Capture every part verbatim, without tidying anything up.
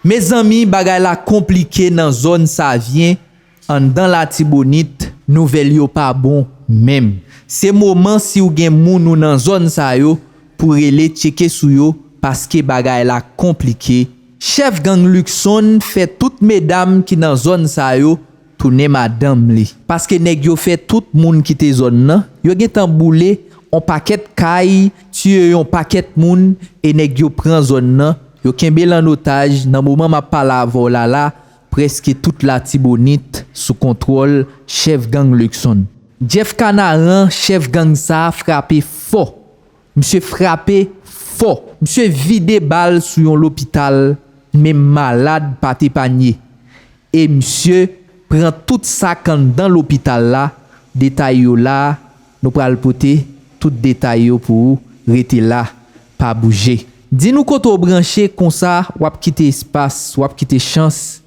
Mezanmi, bagay la konplike nan zòn Savyen, anndan Latibonit, nouvèl yo pa bon menm. Se moman si w gen moun ou nan zòn sa yo pou rele tcheke sou yo paske bagay la konplike. Chèf gang Luckson fè tout medam ki nan zòn sa yo tounen madanm li. Paske nèg yo fè tout moun kite zòn nan, yo gentan boule on pakèt kay, tiye yon pakèt moun e nèg yo pran zòn nan, yo kenbe l an otaj. Nan moman m ap pale avè w la la, prèske tout Latibonit sou kontwòl chèf gang Luckson. Jeff Canaran, chèf gang sa a, frape fò. Misye frape fò. Misye vide bal sou yon lopital, menm malad pa t epanye. E misye pran tout sa k anndan lopital la. Detay yo la, nou pral pote tout detay yo pou ou. Rete la, pa bouje. Di nou kote w branche, konsa w ap kite espas, w ap kite chans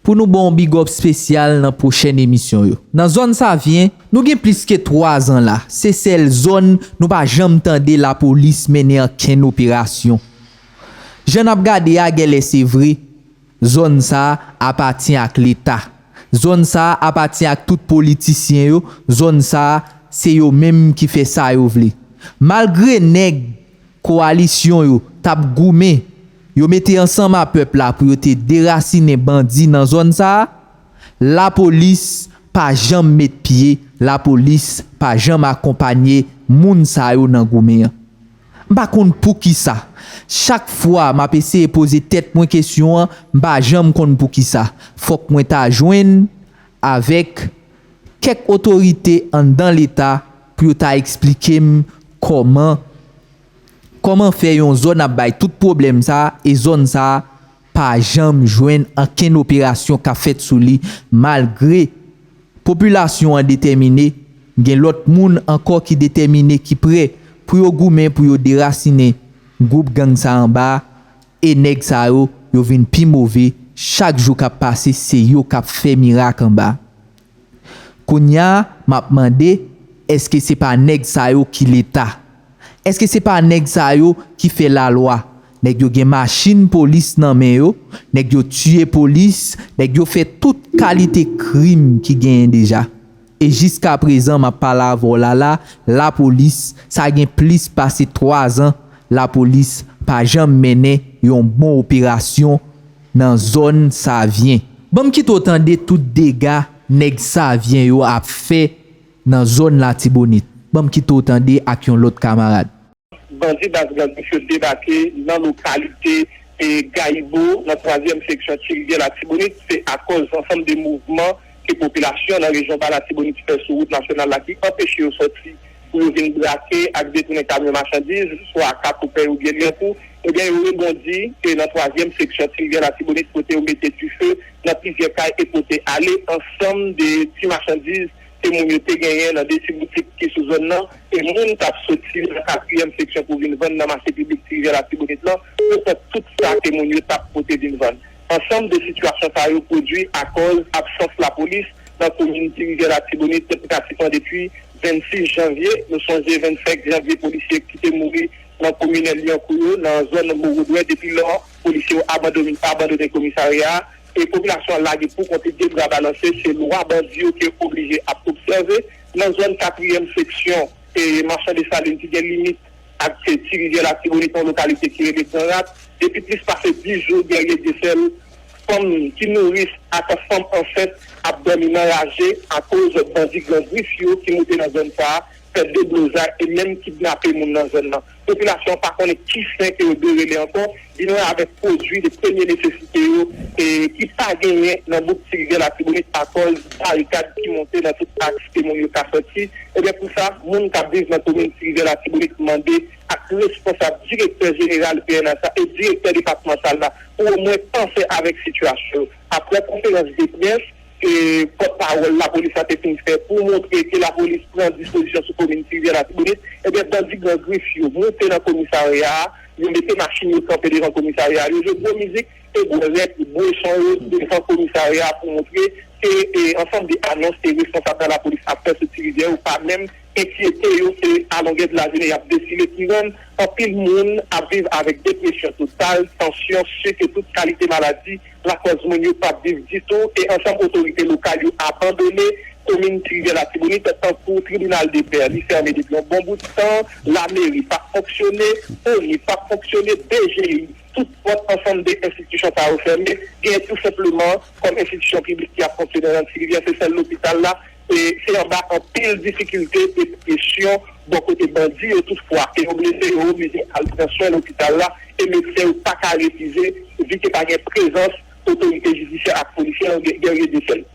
pou nou ba w big up espesyal nan pwochèn emisyon yo. Nan zòn Savyen, nou gen plis ke twa zan la. Se sèl zòn nou pa janm tande lapolis mennen ankenn operasyon. Jan n ap gade a, gèlè se vre, zòn sa a apatyen ak Leta. Zòn sa a apatyen ak tout politisyen yo. Zòn sa a, se yo menm ki fè sa yo vle. Malgre nèg kowalisyon yo t ap goumen, yo mete ansanm a pèp la pou yo te derasinen bandi nan zòn sa a, lapolis pa janm met pye, lapolis pa janm akonpanye moun sa yo nan goumen an. M pa konn poukisa. Chak fwa m ap eseye poze tèt mwen kesyon an, m pa janm konn poukisa. Fòk mwen ta jwenn avèk kèk otorite anndan Leta pou yo ta eksplike m kòman, kòman fè yon zòn ap bay tout pwoblèm sa a e zòn sa a pa janm jwenn ankenn operasyon k ap fèt sou li, malgre popilasyon an detèmine, gen lòt moun ankò ki detèmine, ki prè pou yo goumen, pou yo derasinen gwoup gang sa anba, e nèg sa yo, yo vin pi move, chak jou k ap pase, se yo k ap fè mirak anba. Kounye a, m ap mande, èske se pa nèg sa yo ki Leta? Èske se pa nèg sa yo ki fè lalwa? Nèg yo gen machin polis nan men yo, nèg yo tiye polis, nèg yo fè tout kalite krim ki genyen deja. E jiskaprezan, m ap pale avè w la la, lapolis, sa gen plis pase twa zan, lapolis pa janm mennen yon bon operasyon nan zòn Savyen. Ban m kite w tande tout dega nèg Savyen yo ap fè nan zòn Latibonit. Ban m kite w tande ak yon lòt kamarad. Bandi baz Grandif yo debake nan lokalite, e, Gayibo, nan twazyèm seksyon Ti Rivyè Latibonit. Se akòz ansanm de mouvman ke popilasyon nan rejyon Ba Latibonit fè sou wout nasyonal la ki anpeche yo sòti pou yo vin brake ak detounen kamyon machandiz, swa Kakoupèy oubyen Lyankou, ebyen, yo rebondi, e, nan twazyèm seksyon Ti Rivyè Latibonit, kote yo mete dife nan plizyè kay e pote ale ansanm de ti machandiz ke moun yo te genyen nan de ti boutik ki sou zòn nan, e moun k ap soti nan katriyèm seksyon pou vin vann nan mache piblik Ti Rivyè Latibonit lan, pou pran tout sa ke moun yo t ap pote vin vann. Ansanm de sitiyasyon sa yo pwodui akòz absans lapolis nan komin Ti Rivyè Latibonit, pratikman depi vennsis janvye. Nou sonje vennsenk janvye, polisye ki te mouri nan komin Lyankou yo, nan zòn Mogodwè. Depi lò, polisye yo abandone, abandone komisarya a, e popilasyon an lage pou kont li, de bra balanse. Se lwa bandi yo ki oblije ap obsève nan zòn katriyèm seksyon, e machan Desalin ki gen limit ak Ti Rivyè Latibonit, yon lokalite ki rele Gran Rat. Depi plis pase dis jou, Guerrier Dieuseul, fanm ki nouris ak fanm ansent ap dòmi nan raje akoz bandi Gran Grif yo ki moute nan zòn sa a fè deblozay e menm kidnape moun nan zòn nan. Popilasyon an pa konnen ki sen ke yo dwe rele ankò, vin wè avèk pwodui de premye nesesite yo, e, ki pa genyen nan bouk Ti Rivyè Latibonit akòz barikad ki monte nan tout aks ke moun yo ka sòti. Ebyen, pou sa, moun k ap viv nan komin Ti Rivyè Latibonit mande ak responsab, direktè jeneral P N H la e direktè depatmantal la pou omwen panse avèk sitiyasyon yo. Apre konferans de près ke pòtpawòl lapolis la te fin fè pou montre ke lapolis pran dispozisyon sou komin Ti Rivyè Latibonit, ebyen, bandi Gran Grif yo moute nan komisarya a, yo mete machin yo kanpe devan komisarya a, yo jwe gwo mizik e gwo rèd, bwè son yo devan komisarya a pou montre ke, e, ansanm de anons ke responsab nan lapolis ap fè sou Ti Rivyè yo pa menm enkyete yo, se alonge de lajounen y ap defile ki rann anpil moun ap viv avèk depresyon total, tansyon, sik e tout kalite maladi lakòz moun yo p ap viv ditou e ansanm otorite lokal yo abandone komin Ti Rivyè Latibonit tankou tribinal de pè, li fèmen depi yon bon bout tan, lameri p ap fonksyone, ONI p ap fonksyone, BGI, tout pòt ansanm de enstitisyon sa yo fèmen, gen tou senpleman kòm enstitisyon piblik ki ap fonksyone nan Ti Rivyè, se sèl lopital la, e se anba anpil difikilte e presyon bò kote bandi yo toutfwa, e yo blese yo oblije al pran swen lopital la, e medsen yo pa ka refize, vi ke pa gen prezans otorite jidisyè ak polisyè yo, Guerrier Desel.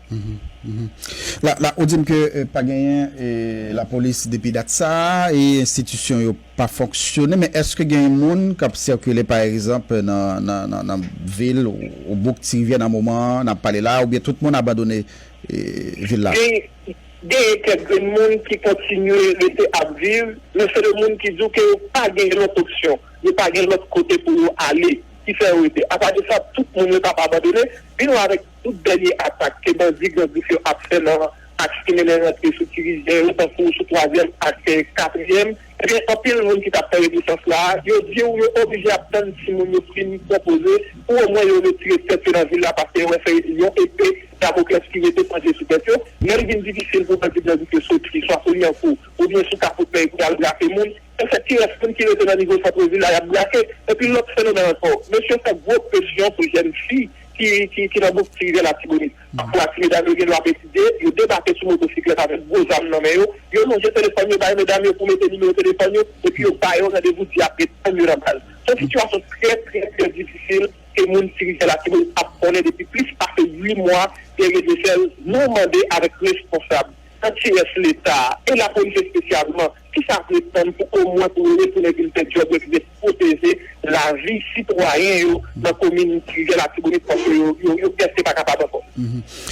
La, la, ou di m ke eh, pa genyen eh, lapolis depi dat sa a, e enstitisyon yo pa fonksyone, men èske gen moun k ap sikile, pa egzanp, nan, nan, nan, nan vil ou, ou bouk Ti Rivyè nan moman n ap pale la, oubyen tout moun abandone eh, vil la? Gen, gen kèk grenn moun ki kontinye rete ap viv, men se de moun ki di w ke yo pa gen lòt opsyon, yo pa gen lòt kote pou yo ale, ki fè yo rete. Apa de sa, tout moun yo t ap abandone, vin wè avèk tout dènye atak ke bandi Gran Grif yo ap fè nan aks ki mennen rantre sou Ti Rivyè yo, tankou sou twazyèm ak katriyèm, ebyen, anpil moun ki t ap fè rezistans la, yo di w yo oblije ap tann timoun yo fin konpoze pou omwen yo retire tèt yo nan vil la, paske yo wè se yon epe Damoklès ki rete panje sou tèt yo. Lè l vin difisil pou bandi Gran Grif yo soti, swa sou Lyankou oubyen sou Kafou Pèy pou y al brake moun, se fè ti rès moun ki rete nan nivo sant vil la y ap brake. Epi lòt fenomèn ankò, mesye fè gwo presyon sou jèn fi ki, ki, ki nan bouk Ti Rivyè Latibonit. Pafwa, ti medam yo gen dwa ap etidye, yo debake sou motosiklèt avèk gwo zam nan men yo, yo lonje telefòn yo bay medam yo pou mete nimewo telefòn yo, epi yo ba yo randevou di y ap ret tann yo nan baz. Se yon sitiyasyon trè, trè, trè difisil ke moun Ti Rivyè Latibonit ap konnen depi plis pase uit mwa, Guerrier Desel, nou mande avèk responsab nan ti rès Leta e lapolis espesyalman, kisa ap ret tann pou omwen pou yo retounen vin fè djòb yo ki se pwoteje lavi sitwayen yo nan komin Ti Rivyè Latibonit, paske yo, yo, yo prèske pa kapab ankò.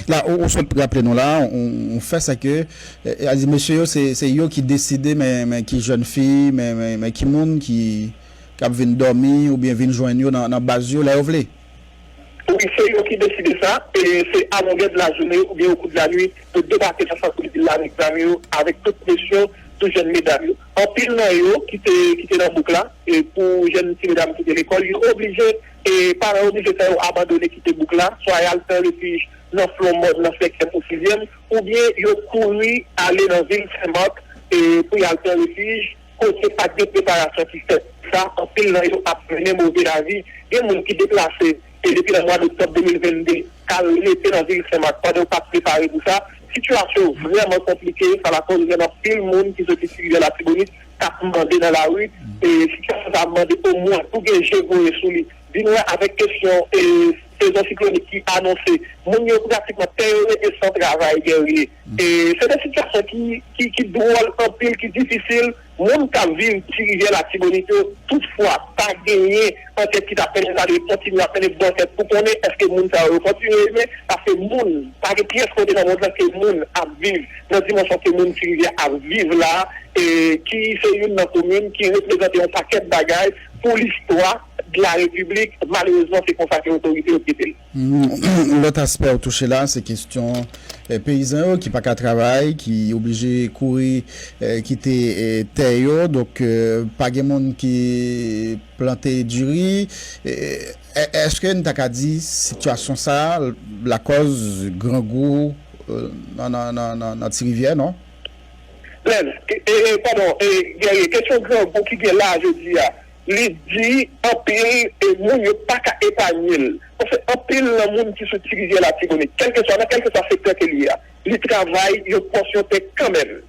La, ou, ou sot raple nou la, yon fè se ke, eh, a di mesye yo, se, se yo ki deside, men, men ki jèn fi, men, men, men ki moun ki, k ap vin dòmi oubyen vin jwenn yo nan, nan baz yo lè yo vle. Wi, se yo ki deside sa, e se alongè de lajounen oubyen okou de lanwit, yo debake nan sant vil la avèk zam yo, avèk tout presyon sou jèn medam yo. Anpil nan yo ki te, ki te nan bouk la, e pou jèn ti medam ki te lekòl, yo oblije, e paran yo oblije fè yo abandone kite bouk la, swa y al pran refij nan Flonmòn, nan senkyèm ou sizyèm, oubyen yo kouri ale nan vil Senmak, e pou y al pran refij, kote pa t gen preparasyon ki fèt pou sa, anpil nan yo ap mennen move lavi. Gen moun ki deplase e depi nan mwa doktòb de mil vennde k al rete nan vil Senmak pandan yo pa t prepare pou sa. Sitiyasyon yo vrèman konplike, sa lakòz gen anpil moun ki soti Ti Rivyè Latibonit k ap mande nan lari. E sitiyasyon sa ap mande omwen pou gen je voye sou li. Vin wè avèk kesyon e sezon siklonik ki anonse, moun yo pratikman tè yo rete san travay, Guerrier. E se de sitiyasyon ki, ki, ki dwòl anpil, ki difisil. Moun k ap viv Ti Rivyè Latibonit yo, toutfwa, pa genyen ankèt ki t ap mennen, sa vle di kontinye ap mennen bon ankèt pou konnen èske moun sa yo, yo kontinye viv, paske moun, pa gen pyès kote nan mond lan ke moun ap viv nan dimansyon ke moun Ti Rivyè ap viv la, e ki se youn nan komin ki reprezante yon pakèt bagay pou listwa de la Repiblik. Malerezman, se konsa ke otorite yo trete l. Lòt aspè ou touche la, se kesyon eh, peyizan yo ki pa ka travay, ki oblije kouri eh, kite eh, tè yo. Donk, eh, pa gen moun ki plante diri. Eh, eh, èske n ta ka di sitiyasyon sa a lakòz grangou eh, nan, nan, nan, nan, nan Ti Rivyè, non? Lèz, e, e, padon, e, Guerrier, kesyon grangou ki gen la jodi a, li di anpil e moun yo pa ka epanye l. Paske anpil nan moun ki sou Ti Rivyè Latibonit, kèlkeswa, nan kèlkeswa sektè ke li ye a, li travay, yo pòs yon tè kanmenm,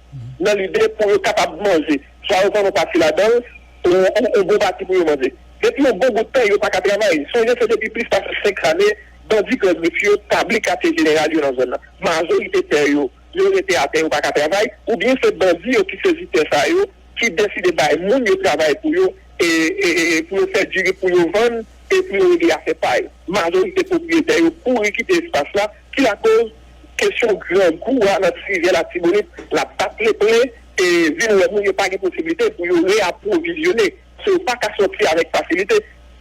nan lide pou yo kapab manje. Swa yo vann yon pati ladan l, ou, ou, yon bon pati pou yo manje. Depi yon bon bout tan, yo pa ka travay. Sonje se depi plis pase senk ane, bandi Gran Grif yo tabli katye jeneral yo nan zòn nan. Majorite tè yo, yo rete atè, yo pa ka travay, oubyen se bandi yo ki sezi tè sa yo, ki deside bay moun yo travay pou yo, e, e, e, pou yo fè diri, pou yo vann, e pou yo regle afè pa yo. Majorite pwopriyetè yo kouri kite espas la, ki lakoz kesyon grangou a nan Ti Rivyè Latibonit, l ap bat leplen, e vin wè moun yo pa gen posiblite pou yo reapwovizyone. So, yo pa ka sòti avèk fasilite.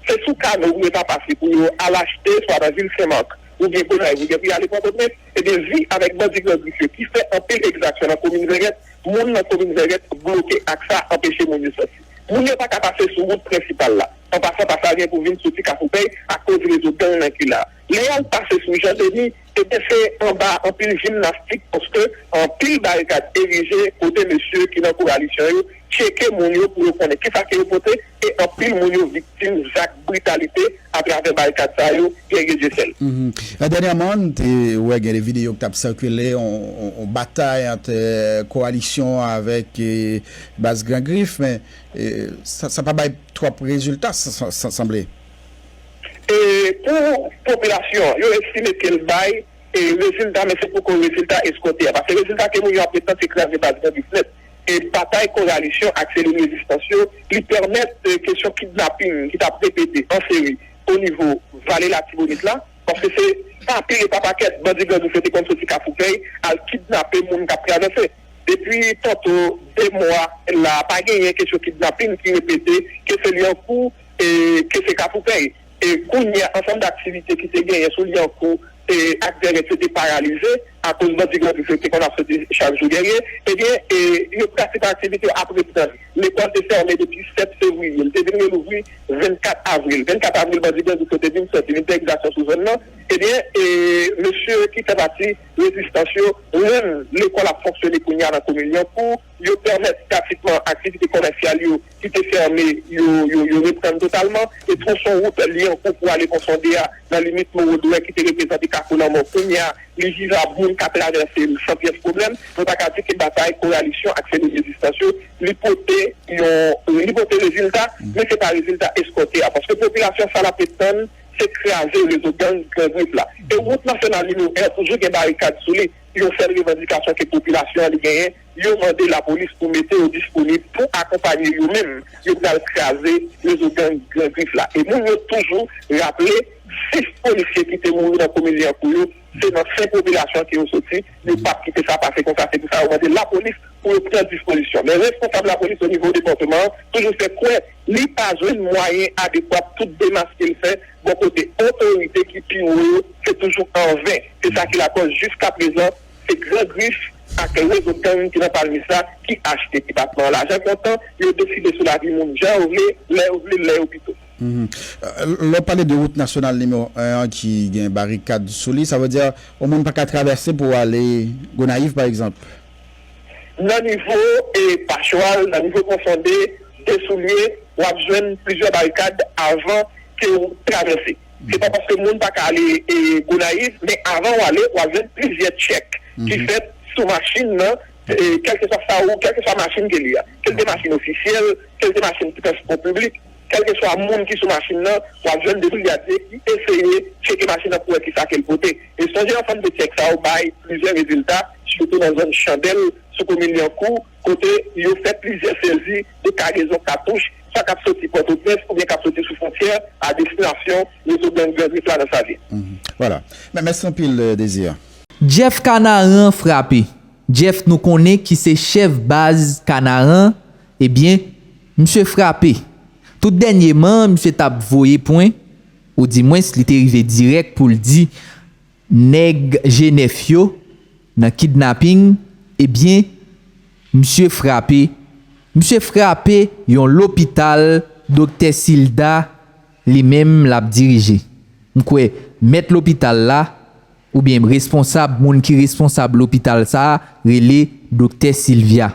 Se sou kano pou yo ta pase pou yo al achte, swa nan vil Senmak, oubyen Gonayiv, oubyen pou y ale Pòtoprens, ebyen, vi avèk bandi Gran Grif yo ki fè anpil egzaksyon nan komin Vèrèt, moun nan komin Vèrèt bloke ak sa, anpeche moun yo sòti. Moun yo pa ka pase sou wout prensipal la. An pasan pa sa gen pou vin soti Kafou Pèy akoz rezo gang nan ki la. Lè y al pase sou Jan Deni, ebyen, se anba anpil jimnastik, paske anpil barikad erije kote mesye ki nan kowalisyon yo tcheke moun yo pou yo konnen kisa ke yo pote, e anpil moun yo viktim zak britalite atravè barikad sa yo, Guerrier Dieuseul. Mhm. Dènyèman, n te wè gen de videyo ki t ap sikile, on, on, on batay ant, eh, kowalisyon avèk, eh, baz Gran Grif, men, eh, sa, sa pa bay twòp rezilta, sa, sa, sa sanble. E pou popilasyon, yo estime ke l bay, e, rezilta, men se poko rezilta eskòte a. Paske rezilta ke moun yo ap ret nan se kraze baz Gran Grif nèt. E batay kowalisyon ak selil rezistans yo, li pèmèt, e, kesyon kidnaping ki t ap repete an seri o nivo vale Latibonit la, paske se pa pil e pa pakèt bandi Gran Grif yo te konn soti Kafou Pèy al kidnape moun k ap travèse. Depi tanto de mwa la, pa genyen kesyon kidnaping ki repete, ke se Lyankou, e, ke se Kafou Pèy. E kounye a, ansanm de aktivite ki te genyen sou Lyankou, e, ak Vèrèt yo te paralize akoz bandi Gran Grif yo te konn ap soti chak jou Guerrier. Ebyen, e, yo prensipal aktivite yo ap reprann. Lekòl te fèmen depi sèt fevriye. Li te vin relouvri vennkat avril. Vennkat avril, bandi Gran Grif yo te vin sòti, vin fè egzaksyon sou zòn nan. Ebyen, e, mesye ki fè pati rezistans yo, menm lekòl ap fonksyone kounye a nan komin Lyankou, yo pèmèt gratikman aktivite komèsyal yo ki te fèmen, yo, yo, yo reprann totalman, e twonson wout Lyankou pou ale Pon Sonde a, nan limit Mowo Dwè ki te reprezante Kafou Lanmò, kounye a, li vivab, moun ka travèse l san pyès pwoblèm. Nou ta ka di ke batay kowalisyon ak selil rezistans yo, li pote yon, li pote rezilta, men se pa rezilta eskòte a, paske popilasyon sa l ap ret tann, se kraze rezo gang Gran Grif la. E wout nasyonal nimewo en an toujou gen barikad sou li. Yon sèl revandikasyon ke popilasyon an li genyen, yo mande lapolis pou mete yo disponib pou akonpaye yo menm. Yo pral kraze rezo gang Gran Grif la. E moun yo toujou raple, sis polisye ki te mouri nan komin Lyankou yo, se nan sen popilasyon ke yo soti, yo p ap kite sa pase konsa. Se pou sa yo mande lapolis pou yo pran dispozisyon. Men responsab lapolis o nivo depatman an toujou fè kwè li pa jwenn mwayen adekwa pou tout demach ke l fè bò kote otorite ki pi wo yo, se toujou an ven. Se sa ki lakòz jiskaprezan se Gran Grif ak rezo gang ki nan Palmis la ki achte depatman an lajan kontan, yo deside sou lavi moun jan yo vle, lè yo vle, lè yo pito. Mhm. Euh, lè w pale de wout nasyonal nimewo en an ki gen barikad sou li, sa vle di yon moun pa ka travèse pou ale Gonayiv, pa egzanp? Nan nivo, e, Pachwal, nan nivo Pon Sonde, Desoulye, w ap jwenn plizyè barikad avan ke w travèse. Se pa paske moun pa ka ale, e, Gonayiv, men avan w ale, w ap jwenn plizyè tchèk ki fèt sou machin nan, e, kèlkeswa sa ou, kèlkeswa machin ke li a. Ke l te machin ofisyèl, ke l te machin transpò piblik, kèlkeswa moun ki sou machin nan, w ap jwenn de brigadye ki eseye tcheke machin nan pou wè kisa ke l pote. E sonje ansanm de tchèk sa yo bay plizyè rezilta, sitou nan zòn Chandèl, sou komin Lyankou, kote yo fè plizyè sezi de kagezon katouch, swa k ap soti Pòtoprens oubyen k ap soti sou fwontyè a destinasyon rezo gang Gran Grif la nan Savyen. Mhm. Vwala. Men mèsi anpil, euh, Désir. Jeff Kanaran frape. Jeff nou konnen ki se chèf baz Kanaran, ebyen, misye frape. Tout dènyèman, misye t ap voye pwen, oudimwens, li te rive dirèk pou l di nèg G nèf yo nan kidnaping, ebyen, misye frape. Misye frape yon lopital, Doktè Silda li menm l ap dirije. M kwè mèt lopital la, oubyen responsab, moun ki responsab lopital sa a, rele Doktè Silvya.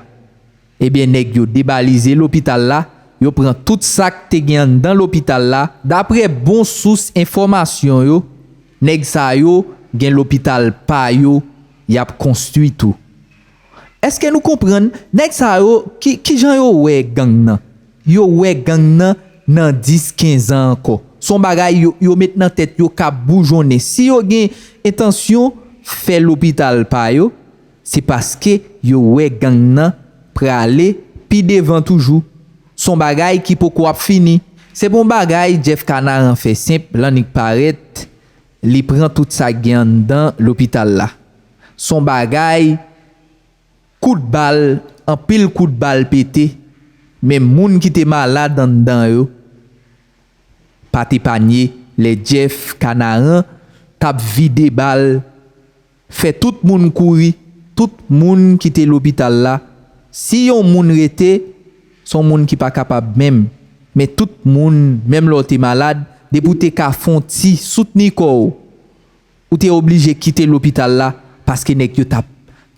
Ebyen, nèg yo debalize lopital la, yo pran tout sa k te gen anndan lopital la. Daprè bon sous enfòmasyon yo, nèg sa yo gen lopital pa yo y ap konstwi tou. Èske nou konprann? Nèg sa yo, ki, ki jan yo wè gang nan? Yo wè gang nan nan dis, kenz an ankò. Se yon bagay yo, yo met nan tèt yo k ap boujonnen. Si yo gen entansyon fè lopital pa yo, se paske yo wè gang nan prale pi devan toujou. Se yon bagay ki poko ap fini. Se pa yon bagay Jeff Kanaran fè senp, l annik parèt, li pran tout sa k gen anndan lopital la. Se yon bagay kout bal, anpil kout bal pete, men moun ki te malad anndan yo pa t epanye lè Jeff Kanaran t ap vide bal, fè tout moun kouri, tout moun kite lopital la. Si yon moun rete, se yon moun ki pa kapab menm. Men tout moun, menm lè w te malad, depi w te ka fè yon ti soutni kò w, ou te oblije kite lopital la paske nèg yo t ap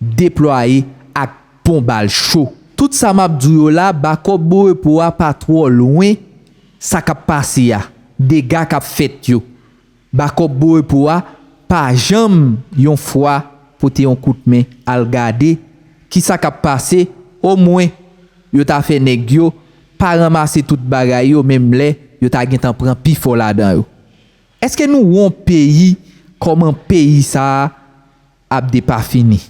deplwaye ak bon bal cho. Tout sa m ap di w yo la, Bakòp Borepo a pa twò lwen sa k ap pase a, dega k ap fèt yo. Bakòp Borepo a pa janm yon fwa pote yon kout men al gade kisa k ap pase, omwen yo ta fè nèg yo pa ranmase tout bagay yo menm lè yo ta gentan pran pi fò ladan yo. Èske nou wè yon peyi kòman peyi sa a ap depafini?